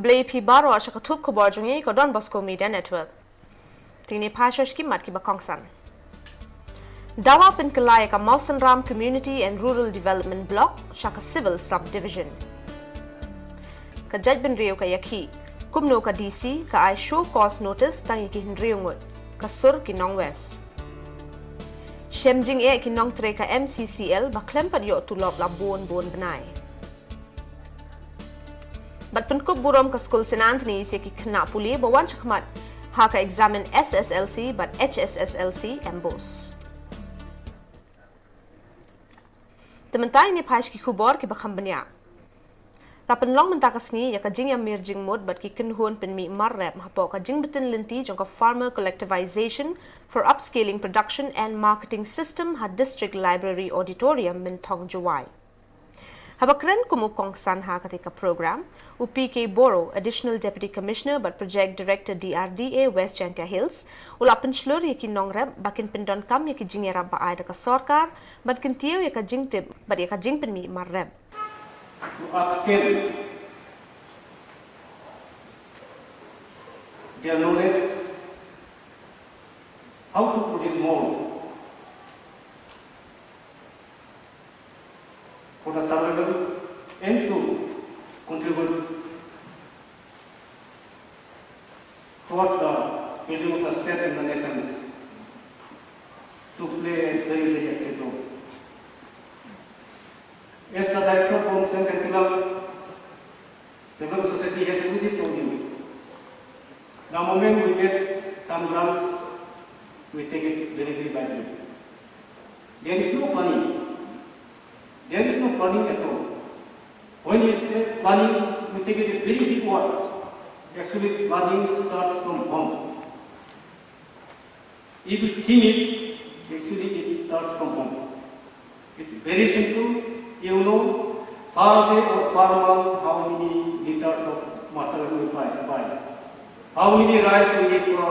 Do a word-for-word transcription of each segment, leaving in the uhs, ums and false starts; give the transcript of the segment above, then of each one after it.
Khublei phi baroh sha ka thup khubor jong ngi ka Don Bosco Media Network. Teng ne phai sha ki mat kiba kongsan. Dawa pynkylla ïa ka Mawsynram Community and Rural Development Block sha ka Civil Subdivision. Ka jaitbynriew ka ïakhih kumno ka D C ka ai show cause notice tang ïa ki hynriew ngut, ka sur ki nong West. Shem jingeh ki nongtrei ka M C C L ba khlem pat ïoh tulop la bun bun bnai. Bad pynkup burom ka skul Saint Anthony's ïa ki khynnah pule ba wan shakhmat ha ka eksamin S S L C bad H S S L C MBOSE. Te mynta ngin ïa phai sha ki khubor kiba kham bniah. La pynlong mynta ka sngi ïa ka jingïamir jingmut bad ki kynhun pynmih mar rep hapoh ka jingbtin lynti jong ka Farmer Collectivization for Upscaling Production and Marketing System ha District Library Auditorium, Mynthong, Jowai. Haba kren kum u kongsan ha katei ka program, u P K Boro, Additional Deputy Commissioner bad Project Director D R D A West Jaintia Hills, u la pynshlur ïa ki nongrep ba kin pyndonkam ïa ki jingïarap ba ai da ka sorkar, ban kyntiew ïa ka jingtip bad ïa ka jingpynmih mar rep. To upskill their knowledge, how to produce more for the survival and to contribute towards the building of the state and the nations to play a very, very active role. As the director from Saint Anthony Club, the Bible Society has already told you, the moment we get some grants, we take it very, very lightly. There is no planning. There is no planning at all. When we say planning, we take it a very big word. Actually, planning starts from home. If we think it, actually it starts from home. It's very simple. You know, per day or per month, how many liters of mustard oil we buy, buy? How many rice we need for,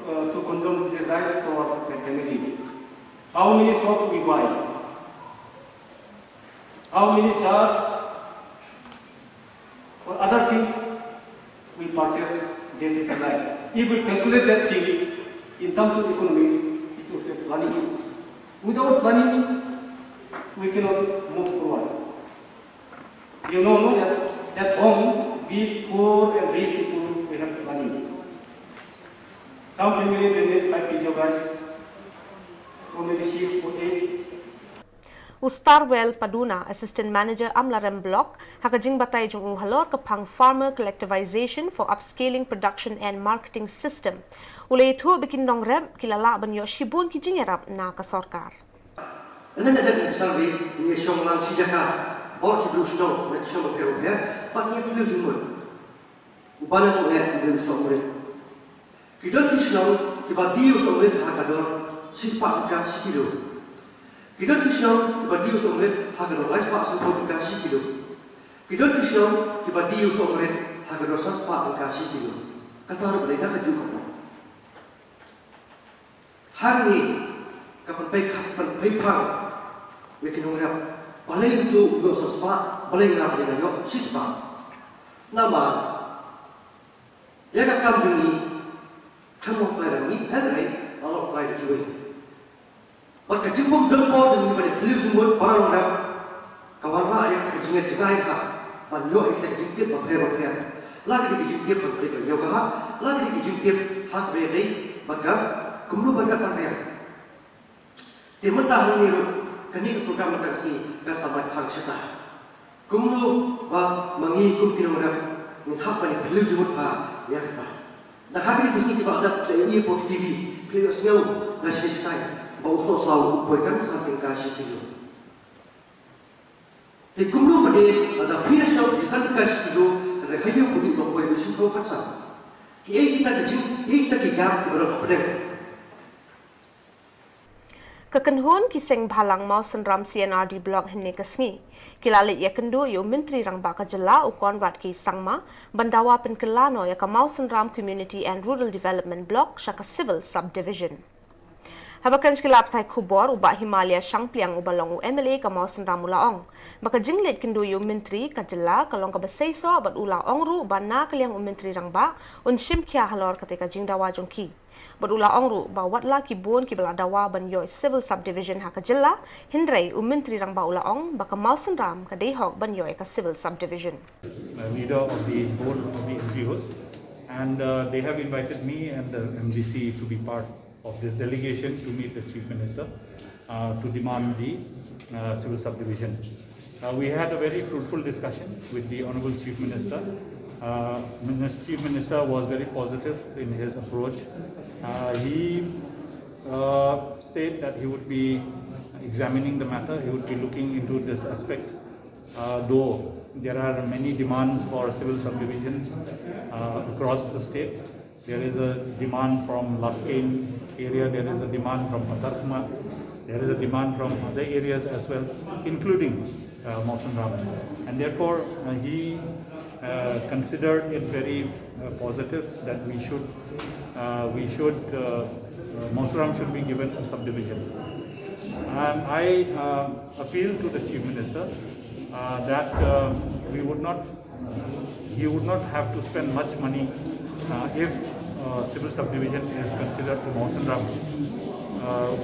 uh, to consume this rice for our family? How many soap we buy? How many shirts or other things we purchase day to day life? If we calculate that thing in terms of economics, it's also planning. Without planning, we cannot move forward. You know, no, that at home, be it poor and rich people, we have planning. Some family, they need five K G rice, or maybe six or eight. U Starwell Paduna, Assistant Manager Amlarem Block, ha ka jingbatai jong u halor ka phang Farmer Collectivization for Upscaling Production and Marketing System, u la ïathuh ba ki nongrep ki la lah ban ïoh shibun ki jingïarap na ka sorkar. Ngan da dang survey, ngi shong lang shi jaka, bor ki briew shnong, ngi shong bapher bapher, bad ngi pynlong jingmut. Uba na nong eh, ngi song rit. Ki don ki shnong kiba die ïa u song rit ha ka dor shispah tyngka shi kilo. Ki don ki shnong kiba die ïa u song rit ha ka dor laispah sanphew tyngka shi kilo. Ki don ki shnong kiba die ïa u song rit ha ka dor sanspah tyngka shi kilo. Kata ruh balei, na kajuh ka por. Hangne ka pynpei ka pynpei phang ïa ki nongrep. Balei uto u ïoh sanspah, balei nga, balei nga ïoh shispah. Namar ïa ka kam jong ngi kam long trai da ngi, hynrei la long trai da kiwei. Bad ka jingbym don por jong ngi ban ïa phylliew jingmut para nongrep ka wanrah ïa ka jingngeit jngai ha ban ïoh ïa ka jingtip bapher bapher. La ka jingtip ban pynlong ïa ka ha, la ka jingtip ha ka dei dei bad ka kumno ban ka pynriang. Te mynta hangne ruh kane ka program mynta ka sngi ka sa mat phang shata. Kumno ba ma ngi kum ki nongrep ngin hap ban ïa phylliew jingmut bha ïa kata. Nang ha kine ki sngi kiba la dep, ki la ïohi hapoh ki T V, ki la ïohsngew na shi shatai ba u sohsaw u poi kan san tyngka shi kilo. Te kumno ba dei lada phi na shnong phi san tyngka shi kilo, hynrei ha ïew phi u poi u shiphew khatsan. Kiei kita ki jing, kiei kita ki gap kiba don hapdeng. Ka kynhun ki seng bhalang Mawsynram C and R D Block hynne ka sngi ki la leit ïakynduh ïa u Myntri Rangbah ka jylla u Conrad K Sangma ban dawa pynkylla noh ïa ka Mawsynram Community and Rural Development Block sha ka Civil Subdivision. Haba kren sha ki lad pathai khubor, u Bah Himalia Shangpliang uba long u M L A ka Mawsynram u la ong ba ka jingleit kynduh ïa u Myntri ka jylla ka long kaba seisoh, bad u la ong ruh ba na ka liang u Myntri Rangbah un shim khia halor kata ka jingdawa jong ki. Bad u la ong ruh ba wat la ki bun kiba la dawa ban ïoh Civil Subdivision ha ka jylla, hynrei u Myntri Rangbah u la ong ba ka Mawsynram ka dei hok ban ïoh ka Civil Subdivision. Uh, leader of the board of the N G Os, and uh, they have invited me and the M D C to be part of this delegation to meet the Chief Minister uh, to demand the uh, civil subdivision. Uh, we had a very fruitful discussion with the Honorable Chief Minister. Uh, Minis- Chief Minister was very positive in his approach. Uh, he uh, said that he would be examining the matter, he would be looking into this aspect, uh, though there are many demands for civil subdivisions uh, across the state. There is a demand from Laskane area, there is a demand from Patharkhmah, there is a demand from other areas as well, including uh, Mawsynram. And therefore, uh, he uh, considered it very uh, positive that we should, uh, we should, uh, uh, Mawsynram should be given a subdivision. And I uh, appeal to the Chief Minister uh, that uh, we would not, he would not have to spend much money uh, if uh, civil subdivision is considered to Mawsynram, uh,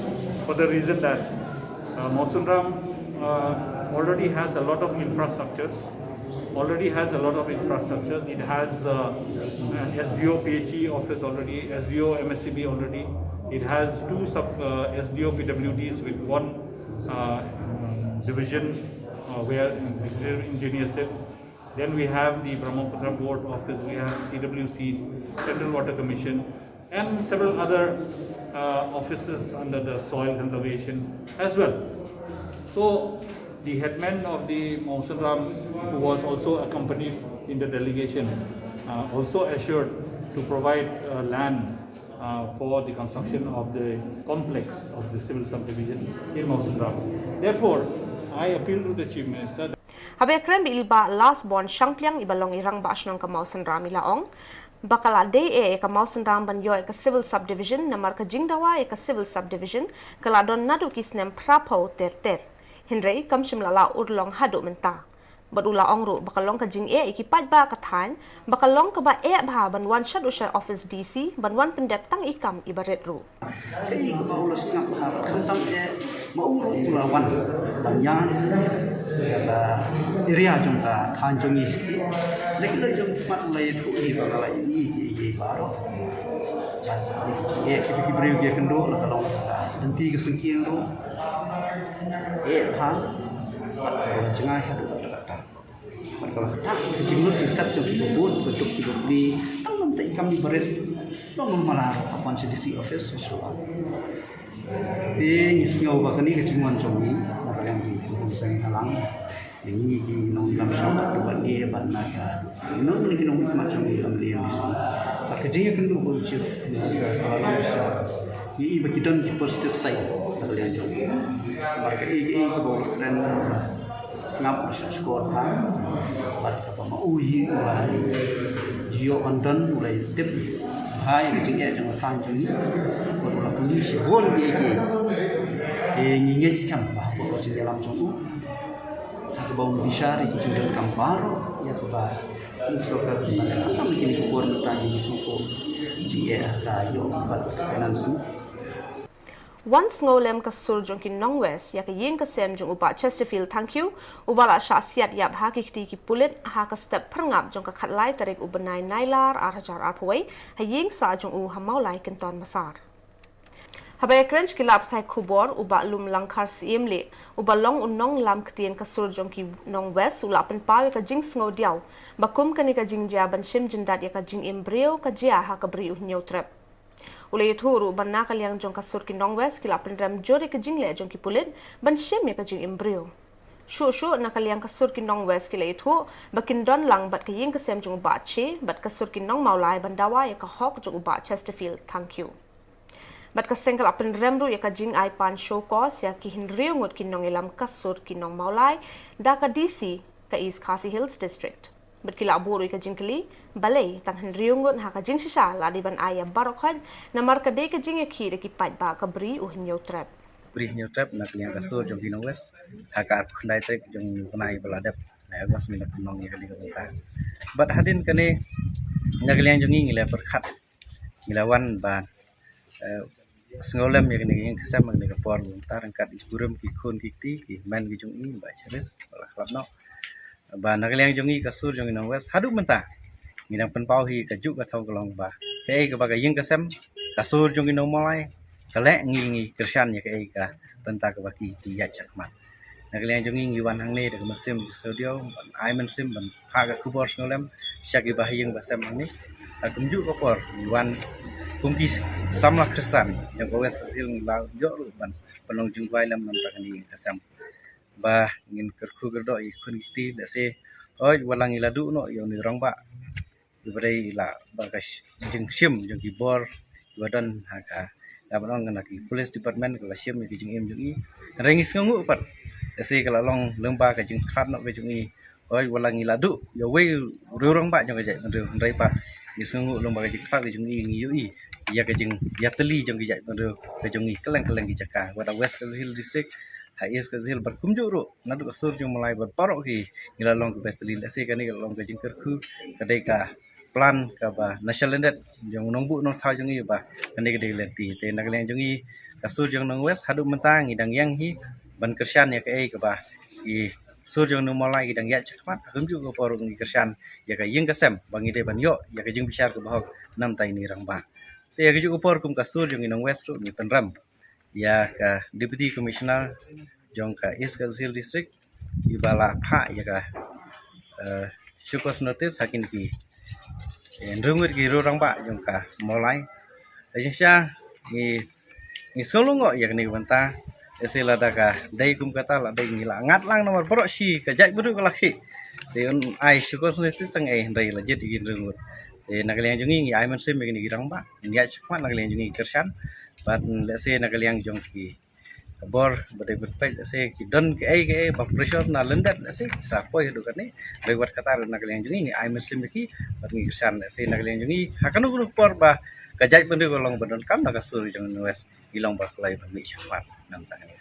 for the reason that uh, Mawsynram uh, already has a lot of infrastructures, already has a lot of infrastructures. It has uh, an S D O P H E office already, S D O M S C B already. It has two sub uh, S D O P W Ds with one uh, division uh, where executive engineer sits. Then we have the Brahmaputra Board office, we have C W C, Central Water Commission, and several other uh, offices under the soil conservation as well. So the headman of the Mawsynram, who was also accompanied in the delegation, uh, also assured to provide uh, land uh, for the construction of the complex of the civil subdivision in Mawsynram. Therefore, I appeal to the Chief Minister. Haba ïakren bad i Bah Lasborn Shangpliang iba long i Rangbah Shnong ka Mawsynram i la ong ba ka la dei eh ïa ka Mawsynram ban ïoh ïa ka Civil Subdivision namar ka jingdawa ïa ka Civil Subdivision ka la don naduh ki snem phraphew ter ter. Hynrei kam shym la lah urlong haduh mynta. Bad u la ong ruh ba ka long ka jingeh ïa ki paidbah ka thaiñ ba ka long kaba eh bha ban wan shaduh sha office D C ban wan pyndep tang i kam iba rit ruh. Kaei kaba u la sngap bha khamtam eh ma u ruh u la wan ban ïaid ïa ka area jong ka thaiñ jong ngi shisien. Lei lei jong ki mat u la ïathuh ïa ba nga la ïohi ïa kiei kiei baroh. Bad ïa kiei kiei kiba ki briew ki ïakynduh la ka long ka lynti ka sengkieng ruh. Eh bha bad ka la jngai haduh katta katta. Bad ka la ktah ka jinglut jingsep jong kiba bun kiba duk kiba plie. Tang namar i kam iba rit. Long mala ruh ka pon sha D C office sha Shillong. Te ngi sngew ba kane ka jingwan jong ngi na ka liang ki nongpynseng balang ïa ngi ki nongïalam shnong bad ngi bad na ka nong ngi ki nongmihkhmat jong ngi M L A M D C. Bad ka jingïakynduh ba u Chief Minister ka la long sha ngi i ba ki don ki positive sign na ka liang jong ngi. Bad kaei kaei kaba u la kren sngap ba shah shkor bha bad kaba ma u hi u la ïoh ban don u la tip bha ïa ka jingeh jong ka thaiñ jong ngi bad u la pynlong shibun kiei kiei. Te ngi ngeit skhem ba hapoh ka jingïalam jong u ha kaba un bishar ïa ki jingdonkam baroh ïa kaba u sorkar ka pynlong. Khamtam ïa kine ki por mynta ngi sngewthuh ka jingeh ha ka ïoh bad ka finance. Wan sngewlem ka sur jong ki nong West ïa ka ïing ka sem jong u Bah Chesterfield Thangkhiew uba la shah siat ïap ha ki kti ki pulit ha ka step phyrngap jong ka khatlai tarik u bnai Nailar ar hajar arphew wei ha ïing sah jong u ha Mawlai Kynton Massar. Haba ïakren sha ki lad pathai khubor u Bah Lumlangkhar Syiemlieh uba long u nonglam ktien ka sur jong ki nong West u la pynpaw ïa ka jingsngewdiaw ba kum kane ka jingjia ban shim jyndat ïa ka jingim briew ka jia ha ka Bri u Hynñiewtrep. U la ïathuh ruh ba na ka liang jong ka sur ki nong West ki la pynrem jur ïa ka jingleh jong ki pulit ban shim ïa ka jingim briew. Shuh shuh na ka liang ka sur ki nong West ki la ïathuh ba kin don lang bad ka ïing ka sem jong u Bah Che bad ka sur ki nong Mawlai ban dawa ïa ka hok jong u Bah Chesterfield Thangkhiew. Bad ka seng ka la pynrem ruh ïa ka jingai pan show cause ïa ki hynriew ngut ki nongïalam ka sur ki nong Mawlai da ka D C ka East Khasi Hills District. Bad ki la buh ruh ïa ka jingkylli, balei tang hynriew ngut ha ka jingshisha la dei ban ai ïa baroh khoit, namar ka dei ka jingïakhih da ki paidbah ka Bri u Hynñiewtrep. Bri Hynñiewtrep na ka liang ka sur jong ki Nongwest, ha ka arphew khyndai tarik jong u bnai ba la dep, na August ngi la pynlong ïa kane ka bynta. Bad hadien kane na ka liang jong ngi ngi la pyrkhat, ngi la wan ban, eh, sngewlem ïa kane ka ïing ka sem ha kane ka por mynta ryngkat ki kurim ki khun ki kti, ki hynmen ki jong i, Bah Cheris, ba la khlad noh. Ba na ka liang jong ngi ka sur jong ngi Nongwest haduh mynta ngi dang pynpaw hi kajuh ka thong ka long ba kaei kaba ka ïing ka sem, ka sur jong ngi Nongmawlai ka leh, ngi ngi kyrshan ïa kaei ka bynta kaba ki ki ïaid shakhmat. Na ka liang jong ngi ngi wan hangne da ka mynsiem jingsaw diaw, ban ai mynsiem ban phah ka khubor sngewlem sha ki bahaïing bahasem hangne. Ha kumjuh ka por ngi wan kum ki samla khristan jong ka West Khasi Hills ngi la ïoh ruh ban pynlong jingduwai lem na ka bynta kane ka ïing ka sem. Ba ngin kyrkhu kyrdoh ïa ki khun ki kti, lehse hooid wat la ngi la duh noh ïa une u rangbah, ïa ba dei la ba ka sh-, jingshim jong ki bor ïa ba don ha ka, la ban ong na ki police department ka la shim ïa ki jingim jong i. Hynrei ngi sngewnguh pat, lehse ka la long lyngba ka jingkhlad noh ka jong i. Hooid wat la ngi la duh ïa uwei u rangbah jong ka jaitbynriew, hynrei pat ngi sngewnguh lyngba ka jingkhlad ka jong i ngi ïohi ïa ka jingïatylli jong ki jaitbynriew ka jong i kylleng kylleng ki jaka, wat ha West Khasi Hills District, ha East Khasi Hills bad kumjuh ruh naduh ka sur jong Mawlai bad baroh ki ngi la long kiba ïatylli. Lehse kane ka la long ka jingkyrkhu, ka dei ka plan kaba na shalyndet jong u nongbuh nongthaw jong i ba kane ka dei ka lynti. Te na ka liang jong i ka sur jong Nongwest haduh mynta ngi dang ïeng hi ban kyrshan ïa kaei kaba ki sur jong Nongmawlai ki dang ïaid shakhmat, ha kumjuh ka por ngi kyrshan ïa ka ïing ka sem ba ngi dei ban ïoh ïa ka jingbishar kaba hok na ka bynta ine i rangbah. Te ha kajuh ka por kum ka sur jong ngi Nongwest ruh ngi pynrem ïa ka Deputy Commissioner jong ka East Khasi Hills District, i ba la phah ïa ka, eh, show cause notice ha kine ki, eh, hynriew ngut ki rangbah jong ka Mawlai. Te jingshisha ngi, ngi sngew lyngngoh ïa kane ka bynta. Lehse lada ka dei kum kata la dei ngi la ngat lang namar baroh shi ka jaitbynriew ka la khih. Te un ai show cause notice tang ei, hynrei la jied ïa ki hynriew ngut. Te na ka liang jong ngi ngi ai mynsiem ïa kine ki rangbah, ngin ïaid shakhmat na ka liang jong ngi kyrshan. Bad lehse na ka liang jong ki bor ba dei ban peit, lehse ki don kaei kaei ba pressure na lyndet, lehse ki sa poi haduh kane. Hynrei wat kata ruh na ka liang jong ngi ngi ai mynsiem ïa ki bad ngi kyrshan, lehse na ka liang jong ngi ha kano kano por ba ka jaitbynriew ka long ba donkam na ka sur jong Nongwest ngi long ba kloi ban mih shakhmat na ka bynta kane.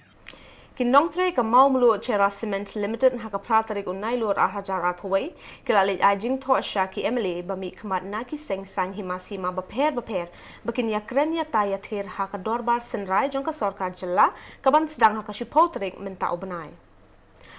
Ki nongtrei ka Mawmluh Cherra Cement Limited ha ka phra tarik u Nailur ar hajar arphew wei ki la leit ai jingthoh sha ki M L A ba mihkhmat na ki seng saiñ hima sima bapher bapher ba kin ïakren ïatai ïathir ha ka dorbar synrai jong ka sorkar jylla kaban sdang ha ka shiphew tarik mynta u bnai.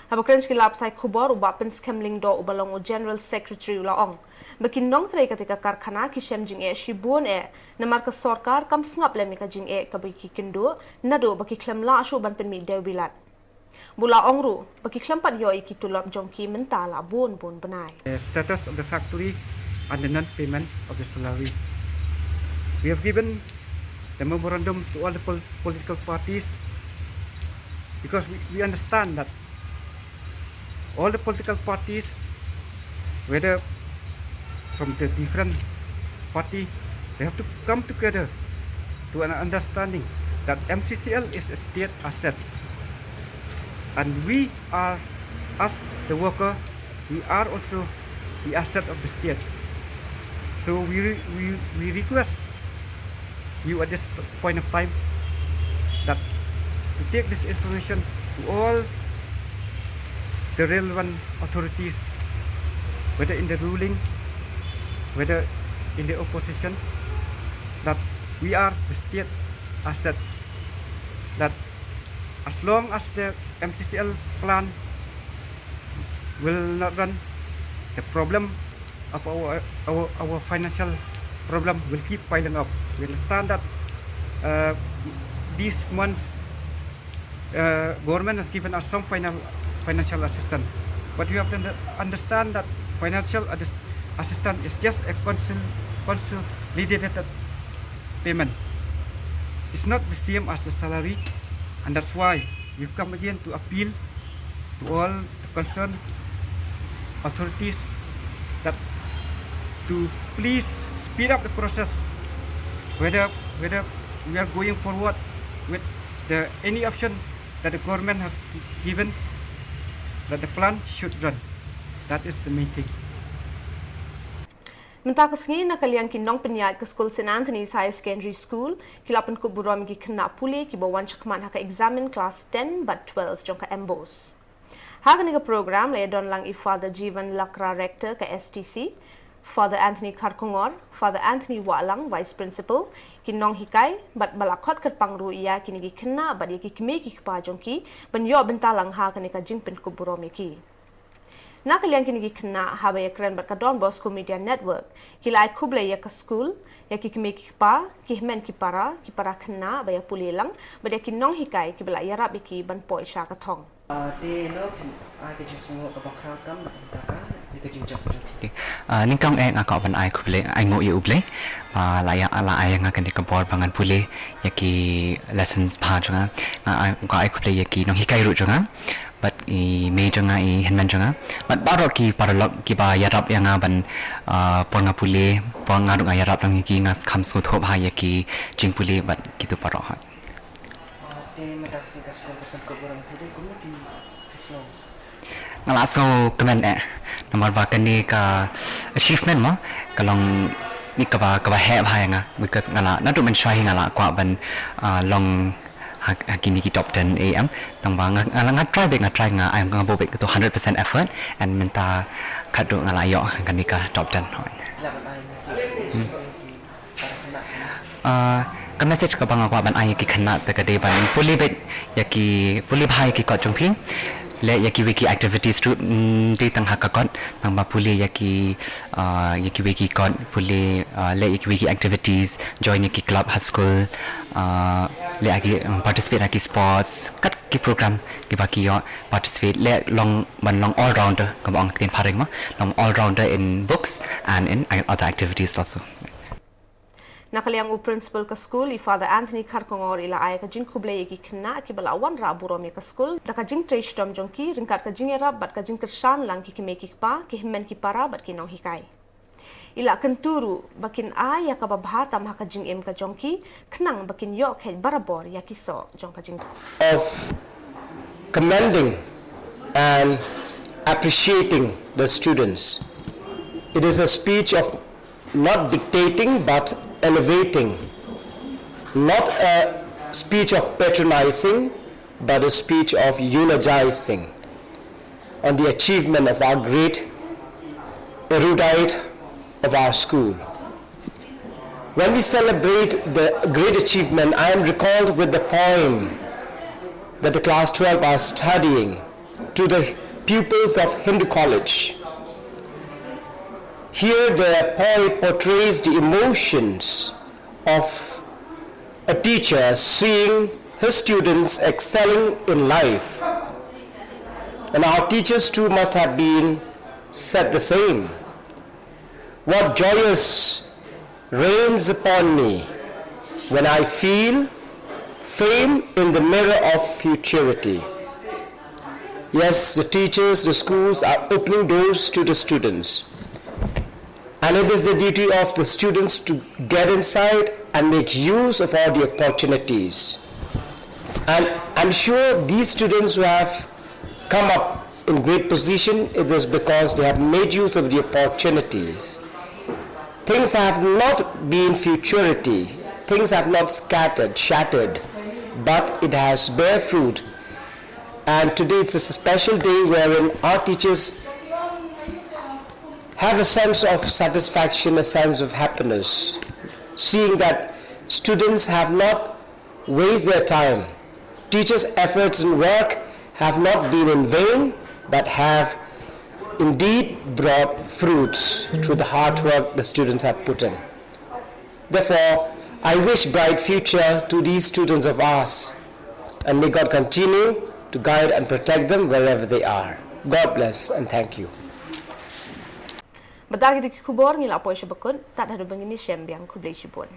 Haba kren sha ki lad pathai khubor, u Bah Pynskhem Lyngdoh uba long u General Secretary u la ong ba ki nongtrei kata ka karkhana ki shem jingeh shibun eh namar ka sorkar kam sngap lem ïa ka jingeh kaba ki kynduh naduh ba ki khlem lah shuh ban pynmih dewbilat. Bad u la ong ruh ba ki khlem pat ïoh ïa ki tulop jong ki mynta la bun bun bnai. The status of the factory and the non-payment of the salary. We have given the memorandum to all the pol-, political parties because we, we understand that all the political parties, whether from the different party, they have to come together to an understanding that M C C L is a state asset. And we are, as the worker, we are also the asset of the state. So we, re-, we, we request you at this point of time that to take this information to all the relevant authorities, whether in the ruling, whether in the opposition, that we are the state asset, that as long as the M C C L plant will not run, the problem of our, our, our financial problem will keep piling up. We understand that, uh, these months, uh, government has given us some final, financial assistance, but you have to under-, understand that financial assist-, assistance is just a consul-, consolidated payment. It's not the same as the salary, and that's why we come again to appeal to all the concerned authorities that to please speed up the process, whether, whether we are going forward with the, any option that the government has given, that the plant should run. That is the main thing. Mynta ka sngi na ka liang ki nongpynïaid ka skul St Anthony's Higher Secondary School ki la pynkup burom ïa ki khynnah pule kiba wan shakhmat ha ka eksamin klas ten bad twelve jong ka MBOSE. Ha kane ka program la ïadon lang i Father Jivan Lakra, Rector ka STC, Father Anthony Kharkongor, Father Anthony Wahlang, Vice Principal, ki nonghikai bad ba la khot kyrpang ruh ïa kine ki khynnah bad ïa ki kmie ki kpa jong ki ban ïoh bynta lang ha kane ka jingpynkup burom ïa ki. Na ka liang kine ki khynnah, haba ïakren bad ka Don Bosco Media Network, ki la ai khublei ïa ka skul, ïa ki kmie ki kpa, ki hynmen ki para, ki para khynnah ba ïa pule lang bad ïa ki nonghikai kiba la ïarap ïa ki ban poi sha ka thong. Ah, te no phin ai ka jingsngewnguh kaba khraw tam na ka bynta ka, ïa ka jingjop jong phi? Ah, nyngkong eh nga kwah ban ai khublei, ai nguh ïa U Blei ba la ïa, la ai ïa nga kane ka bor ba ngan pule ïa ki lessons bha jong nga. Nga ai, nga ai khublei ïa ki nonghikai ruh jong nga bad i mei jong nga, i hynmen jong nga bad baroh ki paralok kiba ïarap ïa nga ban, ah, por nga pule, por nga ruh nga ïarap lang ïa ki, nga kham sngewthuh bha ïa ki jingpule bad kitu baroh. Te mynta ka sngi ka skul ka pynkup burom phi, te kumno phi, phi sngew? Nga la sngewkmen eh. Namar ba kane ka achievement mo ka long ni kaba, kaba heh bha ïa nga, because nga la, naduh mynshuwa hi nga la kwah ban, ah, long ha, ha kine ki top ten A M. Tang ba nga, nga, nga try beit, nga try, nga, nga buh beit kato hundred percent effort, and mynta khatduh nga la ïoh kane ka top ten. Ah, ka message kaba nga kwah ban ai ïa ki khynnah te ka dei ban pule beit ïa ki, pule bha ïa ki kot jong phi. Leh ïa kiwei ki activities ruh, mm, dei tang ha ka kot, tang ba pule ïa ki, ah, ïa kiwei ki kot, pule, ah, leh ïa kiwei ki activities, join ïa ki club ha skul, ah, leh ïa ki, mm, participate ha ki sports, kat ki program kiba ki ïoh participate, leh long, ban long all rounder, kaba ong ktien phareng mo, long all rounder in books and in other activities also. Na ka liang u principal ka skul, i Father Anthony Kharkongor, i la ai ka jingkhublei ïa ki khynnah kiba la wanrah burom ïa ka skul da ka jingtrei shitom jong ki ryngkat ka jingïarap bad ka jingkyrshan lang ki kmie ki kpa, ki hynmen ki para bad ki nonghikai. I la kyntu ruh ba kin ai ïa kaba bha tam ha ka jingim ka jong ki, khnang ba kin ïoh kheit barabor ïa ki soh jong ka jingdon. Of commending and appreciating the students. It is a speech of not dictating but elevating, not a speech of patronizing but a speech of eulogizing on the achievement of our great erudite of our school. When we celebrate the great achievement, I am recalled with the poem that the class twelve are studying to the pupils of Hindu College. Here, the poet portrays the emotions of a teacher seeing his students excelling in life. And our teachers too must have been said the same. What joyous reigns upon me when I feel fame in the mirror of futurity. Yes, the teachers, the schools are opening doors to the students. And it is the duty of the students to get inside and make use of all the opportunities. And I'm sure these students who have come up in great position, it is because they have made use of the opportunities. Things have not been futurity. Things have not scattered, shattered, but it has bear fruit. And today it's a special day wherein our teachers have a sense of satisfaction, a sense of happiness, seeing that students have not waste their time. Teachers' efforts and work have not been in vain, but have indeed brought fruits through the hard work the students have put in. Therefore, I wish bright future to these students of ours, and may God continue to guide and protect them wherever they are. God bless and thank you. Bad da ki dei ki khubor ngi la poi sha bakut, tad haduh ba ngin ïashem biang, khublei shibun.